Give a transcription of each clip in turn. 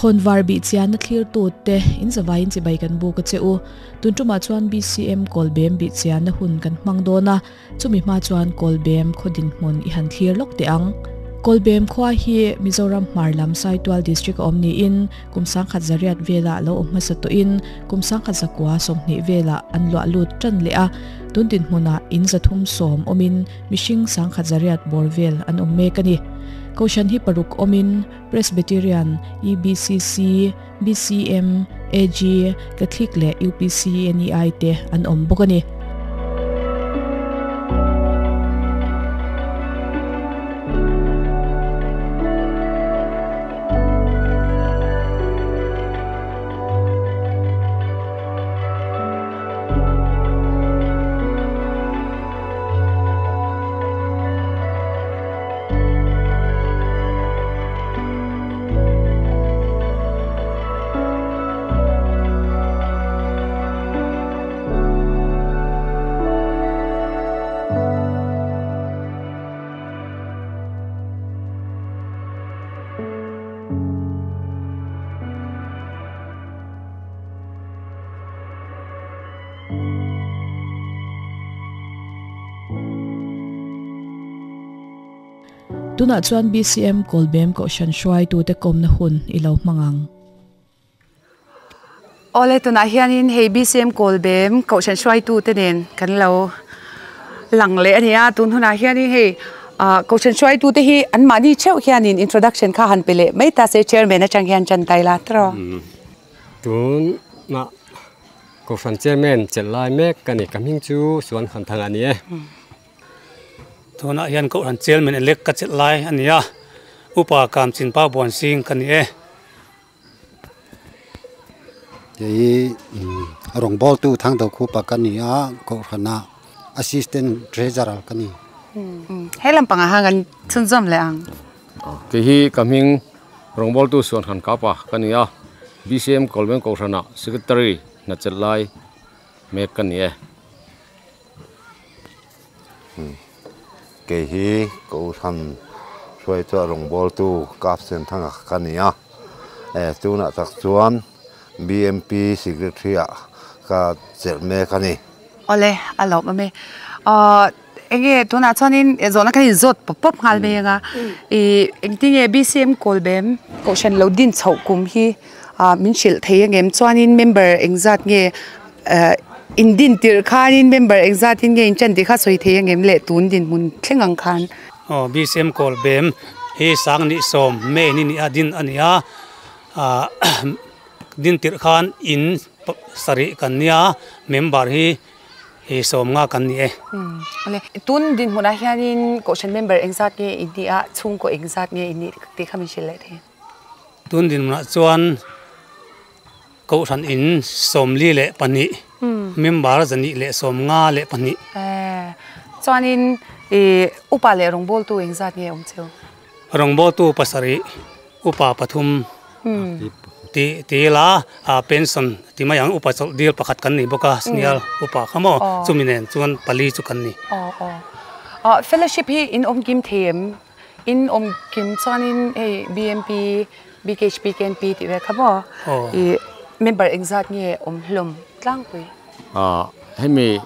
Khawnvar bih chianna thlirtute in zavaiin chibai kan buk a che u. Tun tumah chuan BCM Kawlbem bih chianna hun kan hmang dawn a, chumi hma chuan Kawlbem khaw dinhmun i han thlir lawk teh ang. Kawlbem khua hi Mizoram hmar lam Saitual District a awm niin kum sangkhat zariat velah lo awm hmasa tawhin kum sangkhat zakua 20 velah an luah lut tan leh a, tun dinhmunah in 310 awmin mihring sangkhat zariat bawr vel an awm mek a ni. Kohhran hi paruk awmin Presbyterian, EBCC, BCM, AG, Catholic leh UPC NEI te an awm bawk a ni. Tunah chuan BCM Kawlbem Kohhran hruaitute kawmna hun i lo hmang ang. Awle tunah hianin hei BCM Kawlbem Kohhran hruaitute nen kan lo lang leh a ni a, tun hunah hianin hei Kohhran hruaitute hi anmahni theuh hianin introduction kha han pe leh mai ta se chairman atang hian tan tai la tiraw. Tunah Kohhran chairman chelh lai mek ka ni, ka hming chu Suan Khan Thang a ni e. Tunah hian Kohhran chairman elect ka chelh lai a ni a, Upa Kamchin Pa Buan Singh ka ni e. Kei rawngbawltu Thangdo Khupa ka ni a, Kohhrana Assistant Treasurer ka ni. He lampangah khan kan chhunzawm leh ang. Kei hi ka hming rawngbawltu Suan Khan Kapa ka ni a, BCM Kawlbem Kohhrana Secretary hna chelh lai mek ka ni e. Kei hi Kohhran hruaitu rawngbawltu Kapsen Thanga ka ni a, tunah tak chuan BMP Secretary ah ka chelh mek a ni. Awle, a lawm awm e. Enge tunah chuanin zawhna khan in zawt pawp pawp nghal mai anga, engtinge BCM Kawlbem Kohhran lo din chhoh kum hi min hrilh thei angem? Chuanin member engzat nge in din tirh khanin member engzatin nge in ṭan tih kha sawi thei angem le tun dinhmun thleng ang khan? Aw, BCM Kawlbem hi sang ni sawm May ni ni a din a ni a, din tirh khan in sarih kan nia, member hi 10 kan ni e. Tun dinhmunah hianin Kohhran member engzat nge in nih a, chhungkaw engzat nge in nih tih kha min hrilh leh thei. Tun dinhmunah chuan Kohhran in 42, member 152. Chuanin upa leh rawngbawltu engzat nge awm cheu? Rawngbawltu pasarih, upa pathum ti ti ila pension ti mai ang upa chawlh dil pakhat kan ni bawk a, senior upa kha maw chumi nen chuan pali chu kan ni. Fellowship hi in awm kim thei em? In awm kim chuanin hei BMP, BKHP, KNP tih vel kha maw i member engzat nge awm hlawm tlangpui? Hemi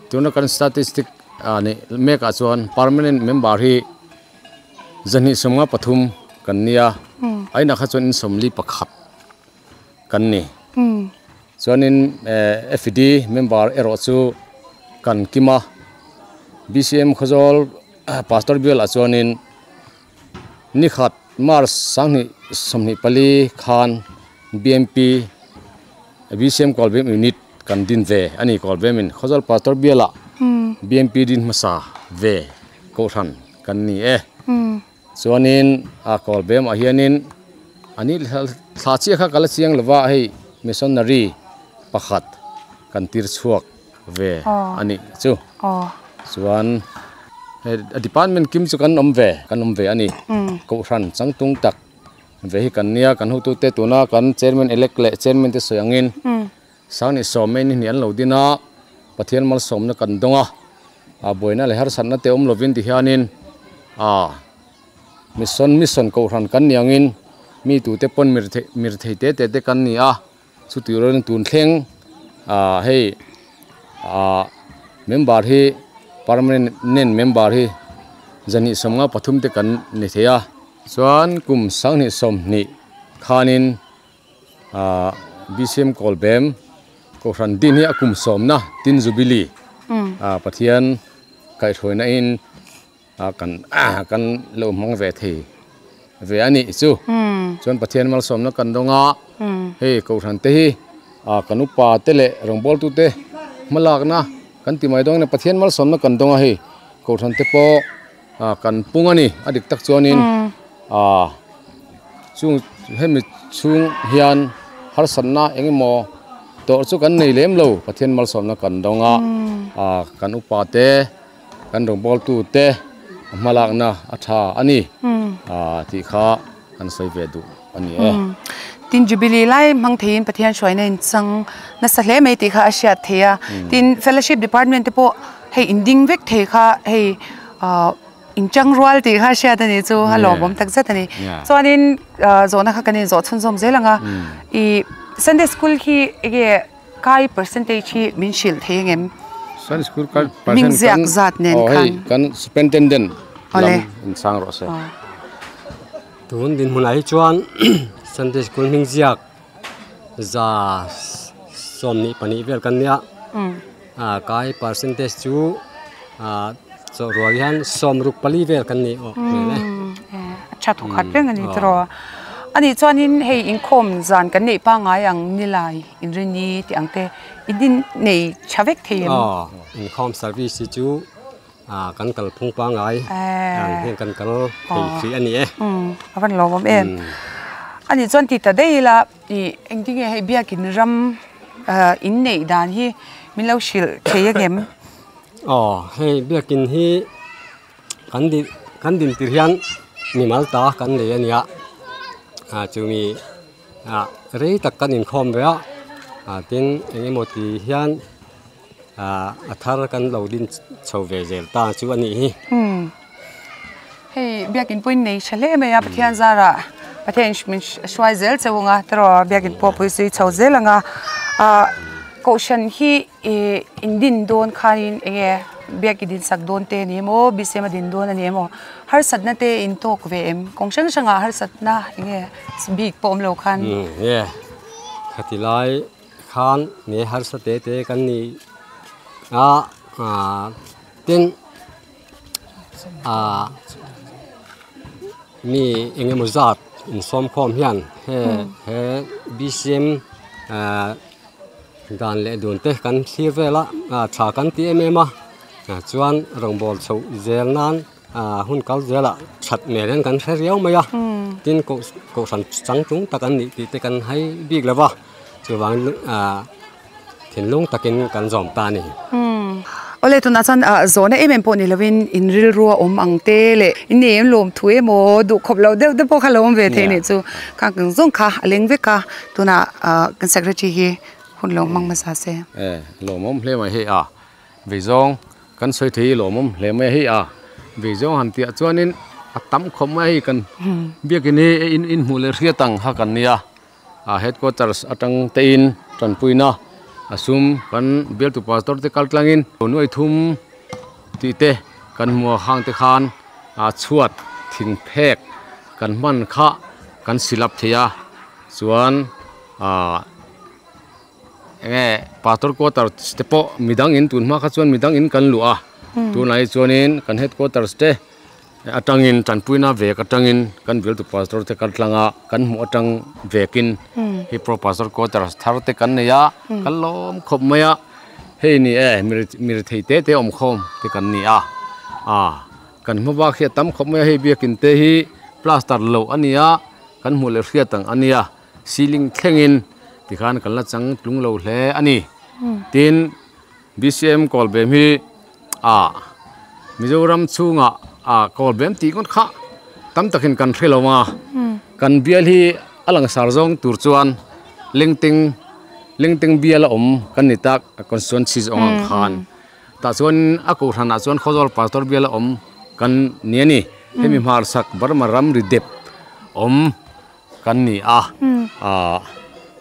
tuna kan statistic ni mekah chuan permanent member hi 253 kan nia, aina kha chuan in 41 kan ni. Chuanin FD member erawh chu kan kima BCM Khawzawl Pastor Bial ah chuanin nikhat March 2024 khan BMP BCM Kawlbem unit kan din ve ani. Kawlbemin Khawzawl Pastor Bial ah BMP din hmasa ve Kohhran kan ni e. Chuanin a Kawlbem ah hianin ani thla chiah kha kala chiang lova hei missionary pakhat kan tir chhuak ve ani chu. Chuan department kim chu kan awm ve ani. Kohhran changtung tak ve hi kan nia, kan hotute tuna kan chairman elect leh chairman te sawi angin sang ni sawm mai ni an lo din a, Pathian mal sawmna kan dawnga, a buaina leh harsatna te awm lovin ti hianin a mission Kohhran kan ni angin Mi tu te pawn mir thei mir thei te te te kan ni a chuti rualin tun thleng ah hei ah member hi permanent member hi zahnih sawmnga pathum te kan ni thei a chuan kum sanghnih sawmhnih khanin ah B_C_M Kawlbem Kohhran din hi a kum sawmna tin jubilee ah Pathian kaihhruaina in a kan kan lo hmang ve thei ve a nih chu chuan Pathian malsawmna kan dawng a hei Kohhran te hi ah kan upa te leh rawngbawltu te hmalakna kan ti mai dawn a Pathian malsawmna kan dawng a hei Kohhran te pawh ah kan pung a ni a dik tak chuanin ah chung hemi chhung hian harsatna eng emaw tawrh chu kan nei lem lo Pathian malsawmna kan dawng a ah kan upa te kan rawngbawltu te hmalakna a tha a ni ah tih kha kan sawi ve duh a ni e. Tin Jubilee lai hmang theiin Pathian hruaina in chang nasa hle mai tih kha a hriat thei a. Tin Fellowship Department te pawh hei in ding vek thei kha hei ah in chang rual tih kha a hriat a ni chu a lawmawm tak zet a ni. Chuanin zawhna kha kan inzawh chhunzawm zel ang a. I Sunday School khi enge kai percentage hi min hrilh thei ang em? Sunday School kai percent ziak zat nen khan. Hei kan superintendent lam in chang rawh se. Tun dinhmunah hi chuan Sunday School hming ziak za 22 vel kan nia. Kai percentage chu chawh rual hian 64 vel kan ni aw hmel e. A tha thawkhat reng a ni tiraw. Ani chuanin hei inkhawm zan kan neih pangngai ang nilai inrini tih ang te in in nei tha vek thei em? Aw inkhawm service hi chu kan kal phung pangngai ang hian kan kal thei hrih a ni e. A van lawmawm em. Ani chuan ti ta daih ila i engtinge hei biakin ram in neih dan hi min lo hrilh thei ang em? Aw hei biakin hi kan din kan din tir hian mimal ta kan nei a nia chumi rei tak kan inkhawm ve a tin eng emaw ti hian a thar kan lo din chho ve zel ta chu a nih hi. Hei biakin pawhin nei tha hle mai a Pathian zarah Pathian min hruai zel cheu anga tiraw biakin pawh pawh hi chho zel anga Kohhran hi in din dawn khanin eng nge biakin din sak dawn te a ni emaw BCM a din dawn a ni emaw harsatna te in tawk ve em kawng hrang hrangah harsatna eng nge bik pawh awm lo khan. Nge khati lai khan nge harsa te te kan ni a tin mi eng emaw zat insawmkhawm hian he he BCM Dan leh dun te kan thlir vel a, tha kan ti em em a, chuan rawngbâwl chhoh zel nan hun kal zelah that hmel hian kan hre riau mai a, tin kohhran changtlung tak an nih tih te kan hai bik lo va, chuvangin thinlung takin kan zawm ta a ni. Awle tunah chuan zawhna em em pawh ni lovin in rilru a awm ang te leh in nei em lawm thu emaw duh khawp loh deuh te pawh kha lo awm ve thei a nih chu khang ang zawng kha a leng vek a tunah kan secretary hi hun lo hmang hmasa se. E lawmawm hle mai hei a veizawng kan sawi thei hi lawmawm hle mai hei a veizawng han tih ah chuanin a tam khawp mai hei kan biakin hi in hmuh leh hriat ang kha kan nia. A headquarters atang tein tanpuina a sum kan bialtu pastor te kal tlangin nuai thum tih te kan hmu a hang te khan a chhuat thing phek kan hman kha kan silap thei a chuan ah enge pastor quarters te pawh midang in tun hma kha chuan midang in kan luah a tunah hi chuanin kan headquarters te. Atangin tanpuina vek atangin kan bialtu pastor te kal tlanga kan hmuh atang vekin hei pro pastor quarters thar te kan nei a kan lawm khawp mai a hei ni e mir thei te te awm khawm te kan ni a a kan hma bak hi a tam khawp mai a hei biakin te hi plaster loh a ni a kan hmuh leh hriat ang a nia ceiling thlengin tikhan kan la chang tlung lo hle a ni tin. BCM Kawlbem hi a Mizoram chhungah a Kawlbem tih ngawt kha tam takin kan hre lo a, kan bial hi a langsar zawng tur chuan Lengteng Lengteng bial a awm kan ni tak a constituency zawng ang khan tah chuan a kohhranah chuan Khawzawl Pastor bial a awm kan ni a ni hemi hmarchhak Burma ramri dep awm. kan ni a a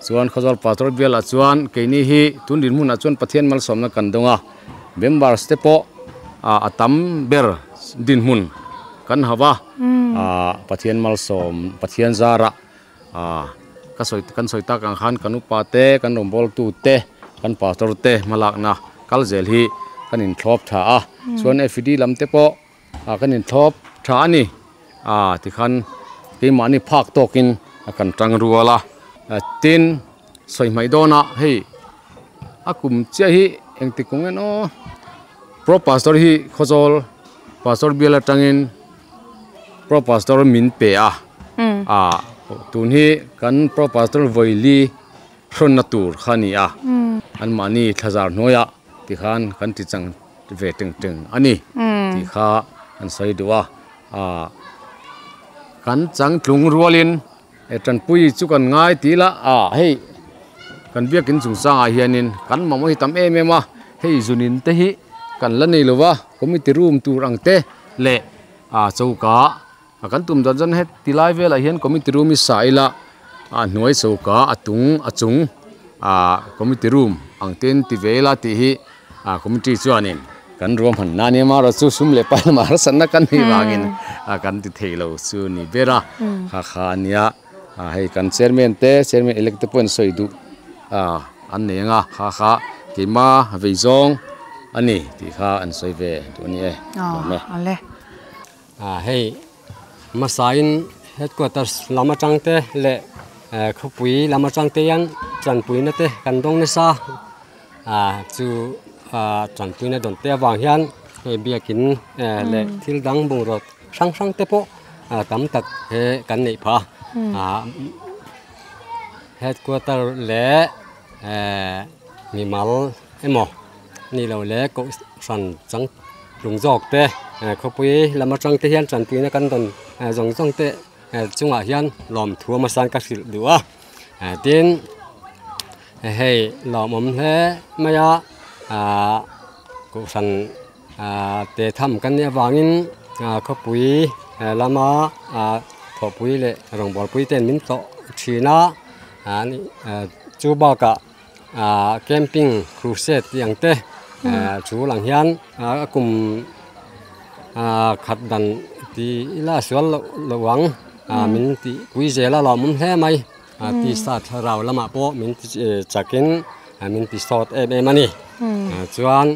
chuan Khawzawl Pastor bialah chuan keini hi tun dinhmunah chuan Pathian malsawmna kan dawng a members te pawh a tam ber dinhmun kan hauh a Pathian malsawm Pathian zarah ka sawi kan sawi tak ang khan kan upa te kan rawngbawltu te kan pastor te hmalakna kal zel hi kan inthlawp tha a chuan F_D lam te pawh kan inthlawp tha a ni tikhan keimahni phak tawkin kan tang rual a tin sawi hmaih dawn a hei a kum chiah hi engtik kum nge naw pro pastor hi Khawzawl pastor bial atangin pro pastor min pe a tun hi kan pro pastor vawili hrawnna tur kha a ni a anmahni thlazar hnuaiah tikhan kan ti chang ve teng teng a ni tih kha an sawi duh a kan changtlung rualin E tanpui chu kan ngai ti ila a hei kan biakin chungchangah hianin kan mamawh hi tam em em a hei zunin te hi kan la nei lova committee room tur ang te leh a choka a kan tum dan chuan heti lai velah hian committee room hi sa ila a hnuai choka a tung a chung a committee room ang te in ti ve ila tih hi a committee chuanin kan ruahman na nia marawh chu sum leh pai lamah harsatna kan neih vangin a kan ti thei lo chu ni ber a kha kha a nia a hei kan chairman te chairman elect te pawh an sawi duh a an nei ang a kha kha keima vei zawng a ni tih kha an sawi ve duh a ni e awle a hei hmasain headquarters lam atang te leh khawpui lam atang te hian tanpuina te kan dawng nasa. Chu tanpuina dawn te avang hian hei biakin leh thil dang bungraw hrang hrang te pawh tam tak he kan neih phah a headquarter leh mimal emaw ni lo leh kohhran chang tlung zawk te khawpui lam atang te hian tanpuina kan dawn zawng zawng te chungah hian lawmthu hmasa ka hrilh duh a tin. Hei lawmawm hle mai a ahh kohhran ahh te tham kan nih avangin ahh khawpui lama ahh thawhpui leh rawngbawlpui ten min tlawh thin a chu bakah ahh camping crusade tih ang te ahh thu lang hian a kum ahh khat dan tih ila sual loh loh ang ahh min tih pui zel a lawmawm hle mai. Tisa thlarau lamah pawh min ti chakin min ti sawt em em a ni. Chuan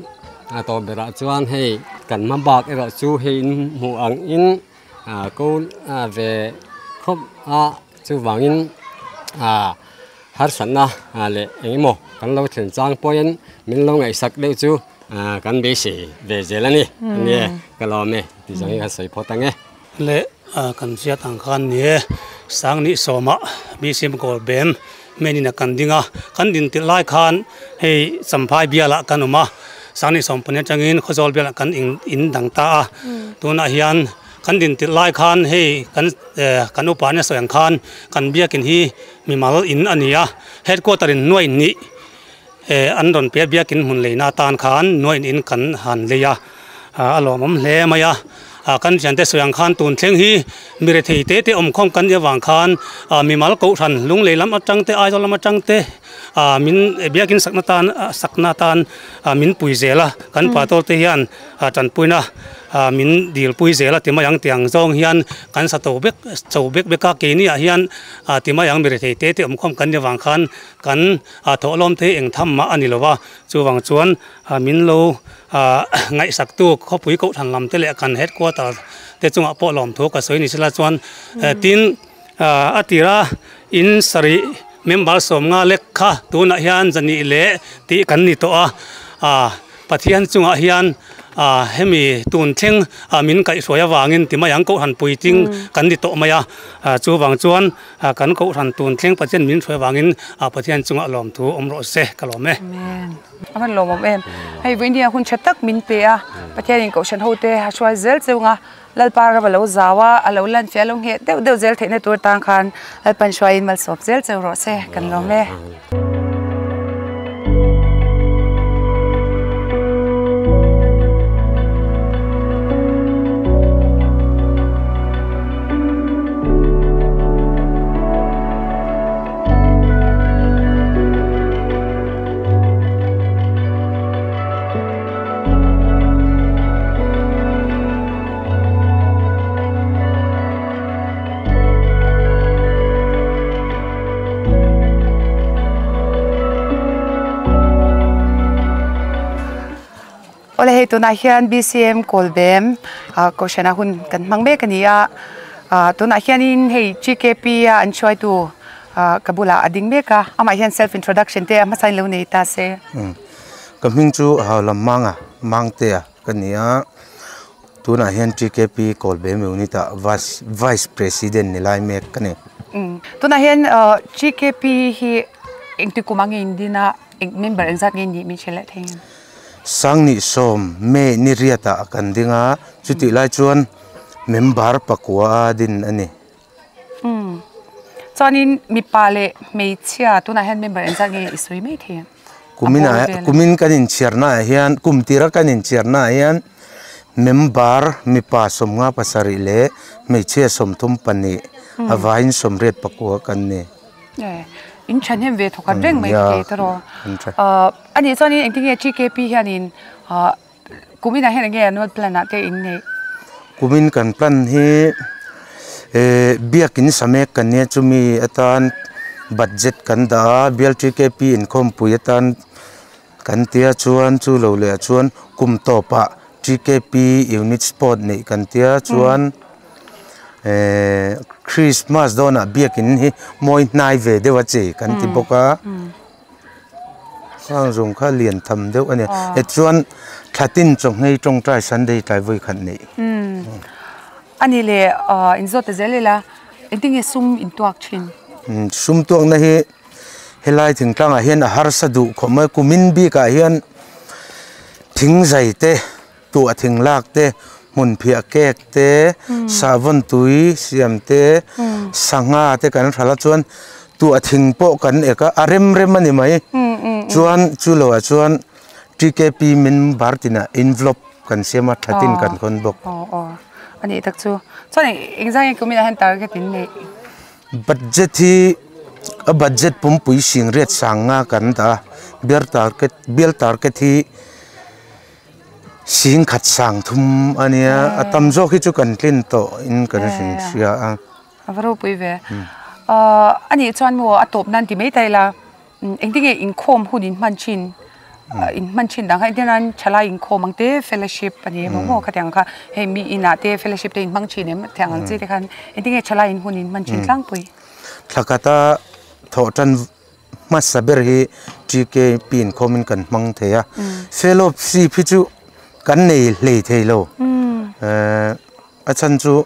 a tawp berah chuan hei kan hma bak erawh chu hei in hmuh ang in ko ve khawp a chuvangin harsatna leh eng emaw kan lo thlen chang pawhin min lo ngaihsak deuh chu kan beisei ve zel a ni. Nia ka lawm e tih zawng hi ka sawi phawt ang e. Leh kan hriat ang khan ni e, Sangni sawma BCM kawl bem main in a kan ding a, kan din tirh lai khan hei Champhai bialah kan awm a, Sangni sawm pahnih atangin Khawzawl bialah kan in dang ta a, tunah hian kan din tirh lai khan hei kan kan upa nia sawi ang khan kan biakin hi mimal in a ni a, headquarter in nuai hnih an rawn pe a biakin hmun leina atan khan nuain in kan han lei a a lawmawm hle mai a kan thiante sawi ang khan tun thleng hi mi rethei te te awmkhawm kan nih avang khan mimal kohhran lunglei lam atang te Aizawl lam atang te min biakin sakna tan sakna atan min pui zel a kan pastor te hian tanpuina min dilpui zel a ti mai ang tiang zawng hian kan sa to bek cho bek bek a keini ah hian ti mai ang mi rethei te te awmkhawm kan nih avang khan kan A thawhlawm te hi eng tham mah a ni lo va, chuvang chuan min lo ngaihsaktu khawpui kohhran lam te leh kan headquarter te chungah pawh lawmthu ka sawi ni sela chuan tin a tira in sarih member sawmnga lek kha tunah hian zahnih leh tih kan ni tawh a. Pathian chungah hian hemi tun thleng min kaihhruai avangin ti mai ang Kohhran puitling kan ni tawh mai a, chuvang chuan kan Kohhran tun thleng Pathian min hruai avangin Pathian chungah lawmthu awm rawh se ka lawm e. Amen. A van lawmawm em. Hei India hun tha tak min pe a, Pathianin Kohhran hote a hruai zel chunga Lalpa ram a lo zau a, a lo lan feh a lo ngheh deuh deuh zel theihna tur tan khan Lalpan hruaiin malsawp zel cheu rawh se, kan lawm e. Awle hei tunah hian BCM Kawlbem Kohhran ah hun kan hmang mek a ni a, tunah hianin hei GKP a an hruaitu ka bulah a ding mek a, amah hian self introduction te a hmasa in lo nei ta se. Ka hming chu Haulam Manga, Mangtea ka ni a, tunah hian GKP Kawlbem unit ah Vice President ni lai mek ka ni. Tunah hian GKP hi engti kum ang nge in din a, member engzat nge nih min hre leh thei em? Sangni sawm May ni riatah kan ding a, chutih lai chuan member pakua a din a ni. Umm. Chuanin mipa leh hmeichhia tunah hian member engzat nge i sawi mai thei em? Kumin ah kumin kan inchhiarnaah hian kum tira kan inchhiarnaah hian member mipa 57 leh hmeichhia 32 a vaiin 84 kan ni. In thahnem ve thawkhat reng mai thei ta rawh. A nih chuan engtin nge TKP hianin kuminah hian enge annual plan ah te in neih? Kumin kan plan hi biakin samek kan nia chumi atan budget kan dah a, bial TKP inkhawmpui atan kan tia chuan chu lo leh ah chuan kum tawpah TKP unit sport neih kan tia chuan Ehh Christmas dawnah biakin hi mawi hnai ve deuh a che kan ti bawk a, khang zawng kha lian tham deuh a ni. E chuan thlatin chawhngei tawngtai Sunday tlai vawi khat neih. A ni le inzawt ta zel ila engtin nge sum intuak thin? Sum tuakna hi helai thingtlangah hian a harsa duh khawp mai, kumin bikah hian thingzai te Tuah thing lak te, hmun phiah kek te, sahvawn tui siam te, sangha te kan hral a chuan tuah thing pawh kan ek a, a rem rem a ni mai. Chuan chu lo ah chuan TKP min bar tinah envelope kan siam a, thatin kan hawn bawk. Aw aw a nih tak chu. Chuan engzah nge kumin ah hian target in neih? Budget hi a budget pumpui sing riat sang nga kan dah a, bial target bial target hi Sing khat sang thum a nia, a tam zawk hi chu kan tlin tawh in kan hrin hria a. A va ropui ve. A nih chuan maw a tawp nan ti mai ta ila, engtin nge inkhawm hun in hman thin, in hman thin dang kha engtin nan thalai inkhawm ang te fellowship a ni emaw maw khatiang kha hei mi inah te fellowship te in hmang thin em thiang ang chi te khan engtin nge thalai in hun in hman thin tlangpui. Thlakata thawh tan Hmasa ber hi TKP inkhawmin kan hmang thei a, fellowship hi chu kan nei hlei thei lo. A chhan chu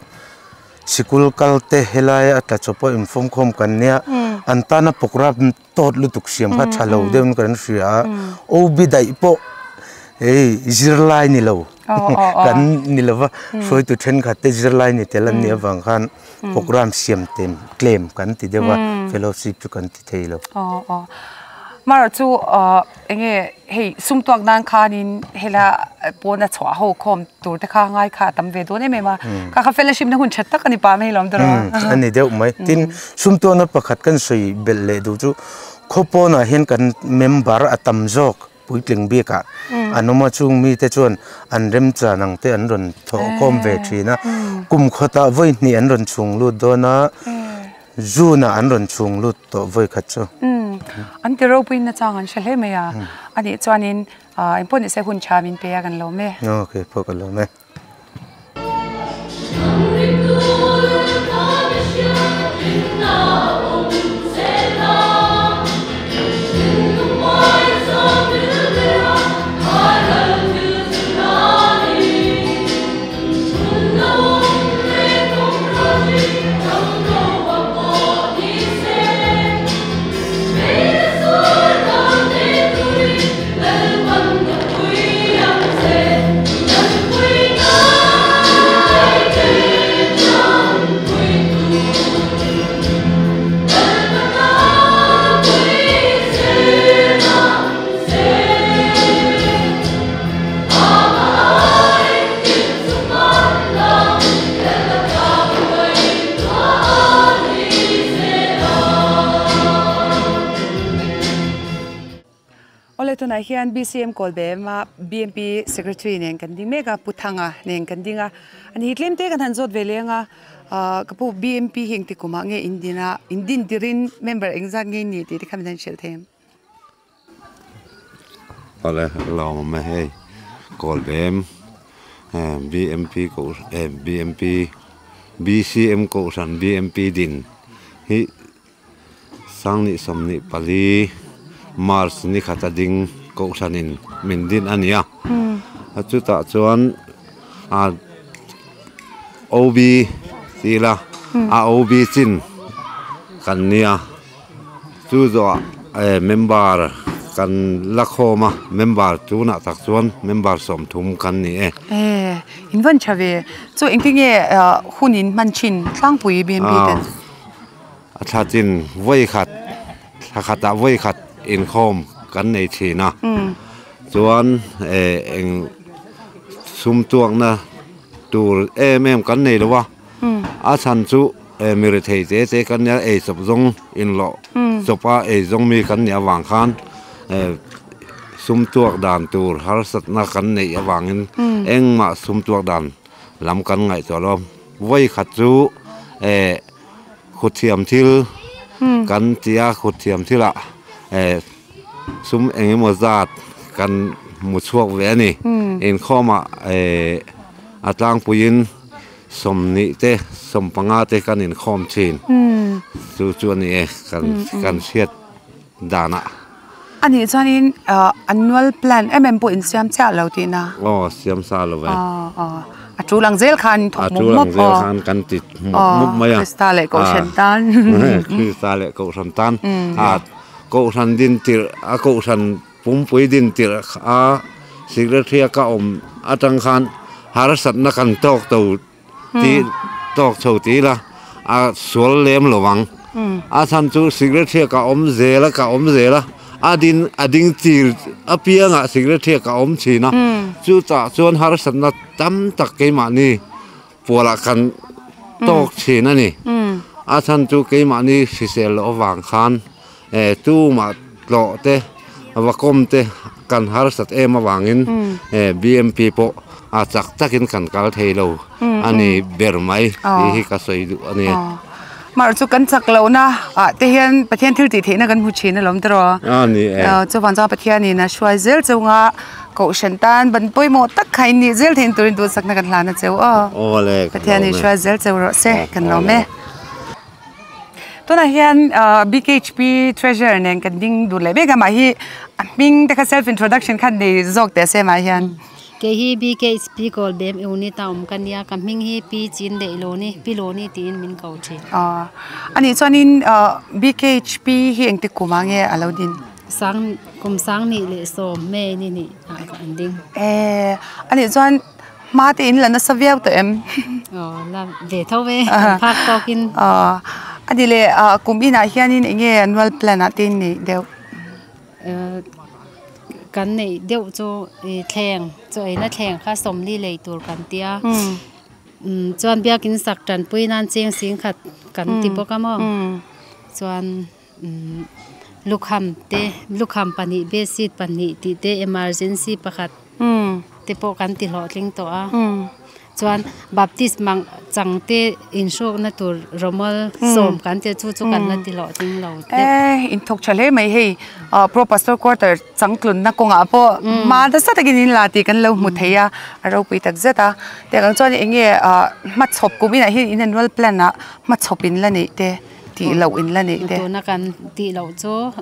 sikul kal te helai a tla chaw pawh infawmkhawm kan nia, an tana programme tawt lutuk siam kha tha lo deuhin kan hria a, OB daih pawh hei zirlai ni lo kan ni lo va, hruaitu thenkhat te zirlai ni tel an nih avang khan Program siam tem tlem kan ti deuh a, fellowship chu kan ti thei lo. Aw aw. Mara chu enge hei sum tuak nan khanin hela pawna chhuah ho khawm tur te kha ngai kha a tam ve dawn em em a. Kha kha fellowship na hun that tak a ni pah mai lawm tawh a. A ni deuh mai. Tin, sum tuakna pakhat kan sawi belh leh duh chu khaw pawnah hian kan member a tam zawk. Puitling bikah an awm a, chung mite chuan an remchan ang te an rawn thawhkhawm ve thin a, kum khawtah vawi hnih an rawn chhung lut dawn a, June ah an rawn chhung lut tawh vawi khat chu. An ti ropui nachang an hre hle mai a, anih chuanin engpawh nise hun tha min pe a kan lawm e. Ok, pawh ka lawm e. Awle tunah hian BCM Kawlbem a BMP Secretary nen kan ding mek a, Pu Thanga nen kan ding a. Ani hi tlem te kan han zawt ve leng a, ka pu BMP hi engti kumah nge in din a, in din tirin member engzat nge ni tih te kha min han hrilh thei em? Awle lawm awm e hei. Kawlbem BMP ko BMP BCM Kohhran BMP din hi Sangni 24 March ni khata ding Kohhranin min din a ni a. Chutah chuan a OB ti ila a OB chin kan nia. Chu zawhah member kan la khawm a, member tunah tak chuan member 30 kan ni e. E, in van tha ve. Chu engtin nge hun in hman thin tlangpui BMP ten? A thla chin vawi khat, thla khatah vawi khat inkhawm kan nei thin a. Chuan eng sum tuakna tur em em kan nei lo a, a chhan chu mi rethei te te kan nia ei chawp zawng inlawh chawpa ei zawng mi kan nih avang khan sum tuak dan tur harsatna kan neih avangin engmah sum tuak dan lam kan ngaihtuah lo. Vawi khat chu khuthiam thil kan ti a, khuthiam thilah sum eng emaw zat kan hmu chhuak ve a ni. Inkhawmah a tlangpuiin 20 te 15 te kan inkhawm thin. Chu chu a ni e kan hriat danah. A nih chuanin annual plan em em pawh insiam chiah lo tihna? Aw, siam sa lo e. A tul ang zel khan thawk mup mup. A tul ang zel khan kan ti mup mup mai a. Krista leh Kohhran tan. Krista leh Kohhran tan. Kohhran din tirh a Kohhran pumpui din tirh a Secretary a ka awm atang khan harsatna kan tawk to ti tawk chho ti ila a sual lem lo ang. A chhan chu Secretary a ka awm zel a ka awm zel a a din a ding chir apiangah Secretary a ka awm thin a chutah chuan harsatna tam tak keimahni pualah kan tawk thin a ni. A chhan chu keimahni hrisel loh avang khan tumah tlawh te vakawm te kan harsat em avangin BMP pawh a chak takin kan kal thei lo a ni ber mai tih hi ka sawi duh a ni. Mahrawh chu kan chak lohna ah te hian Pathian thil tih theihna kan hmu thin alawm tiraw? A ni e. Chuvang chuan Pathianin a hruai zel chunga Kohhran tan ban pawimawh tak kha in nih zel theih turin duhsakna kan hlan a cheu aw. Aw le, kan lawm e. Pathianin hruai zel cheu rawh se, kan lawm e. Tunah hian BKHP Treasurer nen kan ding dun leh mek a, mah hi a hming te kha self introduction kha nei zawk teh se mah hian. Kei hi BKHP Kawlbem unit a awm ka nia, ka hming hi Pi Chin Deih Lawni, Pi Lawni tiin min ko thin. Aw, anih chuanin BKHP hi engtik kumah nge a lo din? Sang kum 2010 May ni ni ah ka an ding. Eh, anih chuan hma te in la nasa viau tawh em? Aw, la ve tho e, kan phak tawkin. Aw, ani leh kum inah hianin eng nge annual plan ah te in neih deuh? Kan neih deuh chu thleng, chaw eina thleng kha 40 lei tur kan tia. Chuan biakin sak tanpui nan cheng 10,000 kan ti bawk a maw? Chuan Lukham te, lukham pahnih, bedsheet pahnih tih te, emergency pakhat te pawh kan ti hlawhtling tawh a. Chuan Baptist mang chang te inhrukna tur rawmawl 10 kan ti a, chu chu kan la ti hlawhtling lo deuh. E, inthawk tha hle mai hei Pro Pastor Quarter changtlunna kawngah pawh hma nasa takin in la tih kan lo hmu thei a, a ropui tak zet a. Tiang ang chuan eng nge hmachhawp kum inah hian in annual plan ah hmachhawp in la neih te. Tih loh in la neih te. Tuna kan tih loh chu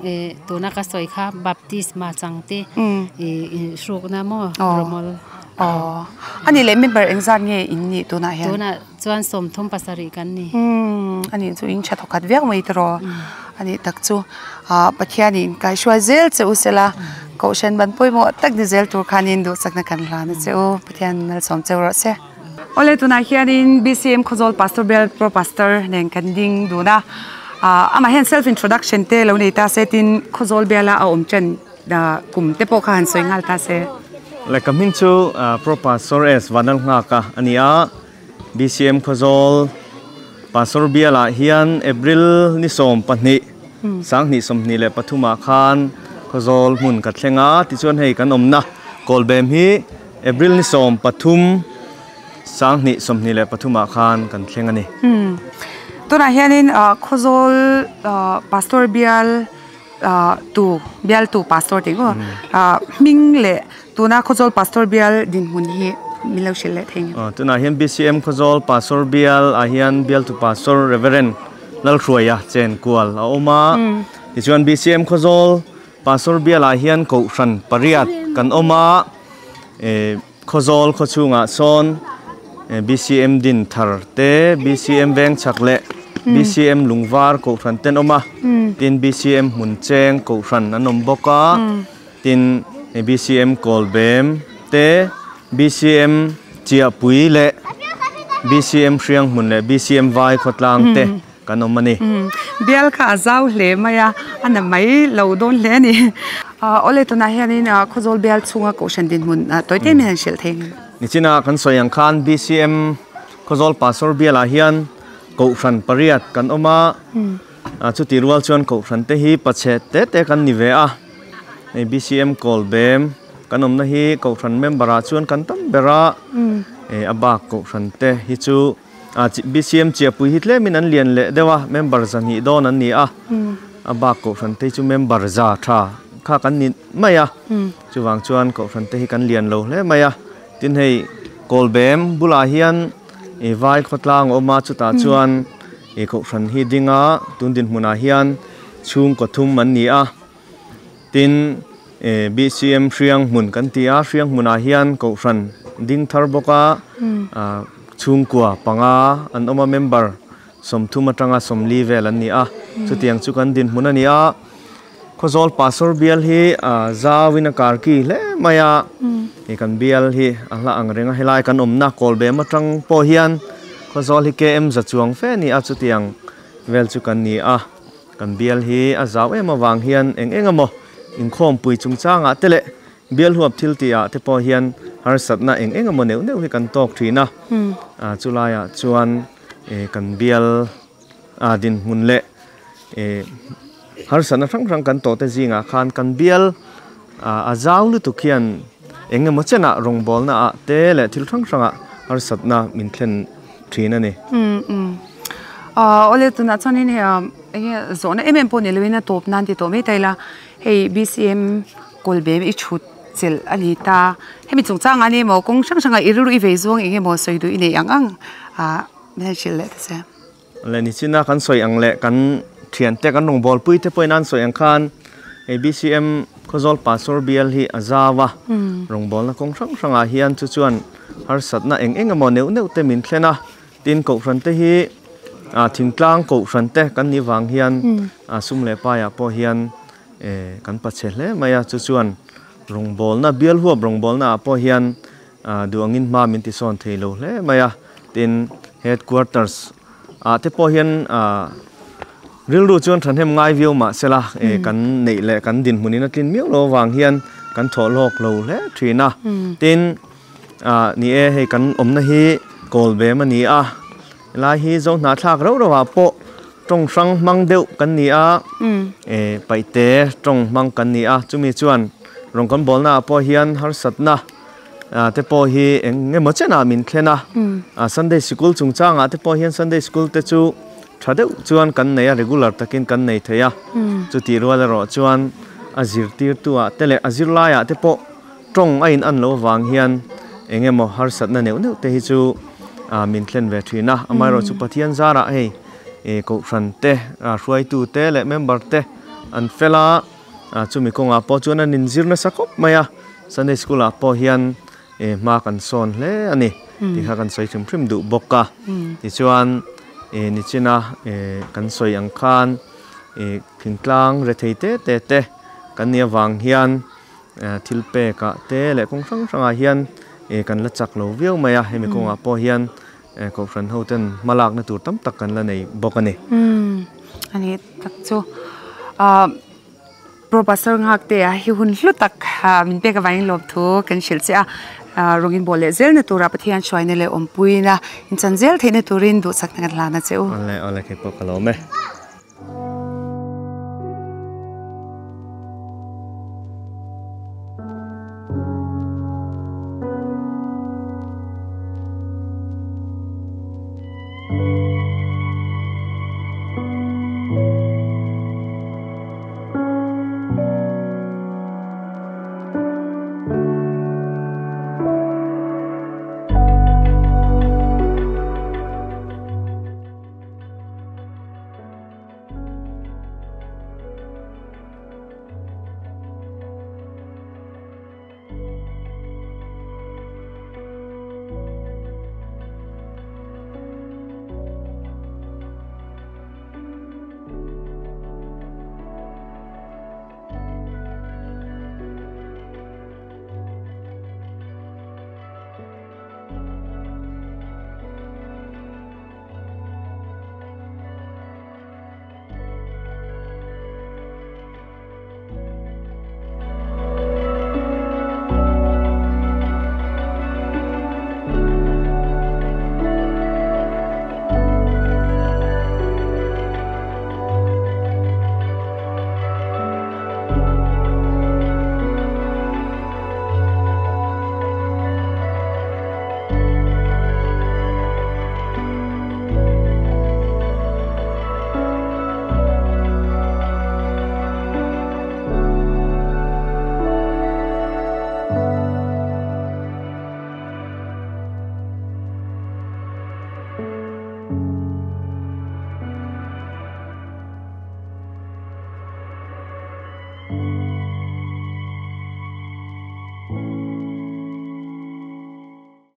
tuna ka sawi kha baptisma chang te hrukna maw rawmawl. Aw. Ani leh member engzat nge in nih tunah hian? Tunah chuan 37 kan ni. Ani chu in tha thawkhat viau mai tiraw. Ani tak chu Pathianin kaihruai zel che u sela Kohhran ban pawimawh tak ni zel tur khanin duhsakna kan hlan a che u. Pathian malsawm cheu rawh se. Awle tunah hianin BCM Khawzawl Pastor Bial Pro Pastor nen kan ding dun a, amah hian self introduction te lo nei ta se tin Khawzawl biala a awm chen kum te pawh kha han sawi nghal ta se. Leh ka hming chu Pro Pastor S Vanlalnghaka a ni a, BCM Khawzawl Pastor bialah hian April ni 12, 2023 ah khan Khawzawl hmun ka thleng a, tichuan hei kan awmna Kawlbem hi April ni 13, 2023 ah khan kan thleng a ni. Tunah hianin Khawzawl Pastor bial tu bial tu pastor te ngo hming le tuna Khawzawl pastor bial dinhmun hi min lo hrilh leh thei ang. Tunah hian BCM Khawzawl pastor bial ah hian bial tu pastor Reverend Lalhruaia Chenkual a awm a. Tichuan BCM Khawzawl pastor bial ah hian kohhran pariat kan awm a. Khawzawl khawchhungah sawn BCM din thar te, BCM veng chak leh BCM lungvar kohhran te an awm a, tin BCM hmun cheng kohhran an awm bawk a, tin BCM kawlbem te, BCM chiahpui leh BCM hriang hmun leh BCM vai khawtlang te kan awm a ni. Bial kha a zau hle mai a, a na mai lo dawn hle a ni. Awle tunah hianin Khawzawl bial chhunga kohhran dinhmun tawi te min han hrilh thei ang. Nichina kan sawi ang khan BCM Khawzawl Pastor bialah hian kohhran pariat kan awm a, chutih rual chuan kohhran te hi pachhe te te kan ni ve a. Hei BCM Kawlbem kan awmna hi kohhran member ah chuan kan tam ber a, a bak kohhran te hi chu BCM chiahpui hi tlemin an lian leh deuh a, member zahnih dawn an ni a, a bak kohhran te hi chu member za tha kha kan ni mai a, chuvang chuan kohhran te hi kan lian lo hle mai a, tin hei Kawlbem bulah hian vai khawtlang a awm a, chutah chuan kohhran hi ding a, tun dinhmunah hian chhungkaw thum an ni a. Tin, BCM hriang hmun kan ti a, hriang hmunah hian kohhran ding thar bawk a, chhungkua panga an awm a, member sawmthum atanga sawmli vel an ni a, chutiang chu kan dinhmun a ni a. Khawzawl Pastor bial hi zauin a karki hle mai a, kan bial hi a hla ang reng a, helai kan awmna Kawlbem atang pawh hian Khawzawl hi KM za chuang fe a ni a, chutiang vel chu kan ni a. Kan bial hi a zau em avang hian eng eng emaw inkhawmpui chungchangah te leh bial huap thil tihah te pawh hian harsatna eng eng emaw neuh neuh hi kan tawk thin a. Chulaiah chuan kan bial dinhmun leh harsatna hrang hrang kan tawhte zingah khan kan bial a zau lutuk hian eng emaw chenah rawngbawlna ah te leh thil hrang hrangah harsatna min thlen thin a ni. Awle tunah chuanin hei enge zawhna em em pawh ni loin a tawp nan ti tawh mai ta ila hei BCM kawlbem i thut chelh a ni ta hemi chungchangah ania maw kawng hrang hrangah i rilru i vei zawng eng emaw sawi duh i neih ang ang ah min han hrilh leh ta che. Awle nichina kan sawi ang leh kan thiante kan rawngbawlpui te pawhin an sawi ang khan hei BCM Khawzawl Pastor bial hi a zau a rawngbawlna kawng hrang hrangah hian chu chuan harsatna eng eng emaw neuh neuh te min thlen a. Tin, Kohhran te hi thingtlang Kohhran te kan nih vang hian sum leh paiah pawh hian kan pachhe hle mai a, chu chuan rawngbawlna, bial huap rawngbawlna ah pawh hian duh angin hma min tisawn thei lo hle mai a. Tin, headquarters ah te pawh hian rilru chuan thahnem ngai viau mah sela kan neih leh kan dinhmunin a tlin miau lo avang hian kan thawh hlawk lo hle thin a. Tin, Ni e, hei kan awmna hi Kawlbem a ni a, helai hi Zohnahthlak rauh rauhah pawh tawng hrang hmang deuh kan ni a, paihte tawng hmang kan ni a, chumi chuan rawn kan bawlnaah pawh hian harsatna te pawh hi eng emaw chenah min thlen a, Sunday sikul chungchangah te pawh hian Sunday sikul te chu tha deuh chuan kan nei a, regular takin kan nei thei a, chutih rual erawh chuan a zirtirtuah te leh a zirlaiah te pawh Tawng a in an loh avang hian eng emaw harsatna neuh neuh te hi chu min thlen ve thin a, amaherawhchu Pathian zarah hei Kohhran te, hruaitu te leh member te an fel a, chumi kawngah pawh chuan an inzir nasa khawp mai a, Sunday School ah pawh hian hma kan sawn hle a ni tih kha kan sawi hrim hrim duh bawk a. Tichuan nichina kan sawi ang khan thingtlang rethei te te te kan nih avang hian Thil pekah te leh kawng hrang hrangah hian kan la chak lo viau mai a, hemi kawngah pawh hian Kohhran ho ten hma lakna tur tam tak kan la nei bawk a ni. Umm a ni tak chu Pro Pastor nghak te ah hi hun hlu tak min pek avangin lawmthu kan hrilh che a, rawngin bawh leh zelna turah Pathian hruaina leh awmpuina inchan zel theihna turin duhsakna kan hlan a che u. Awle awle keipawh ka lawm e.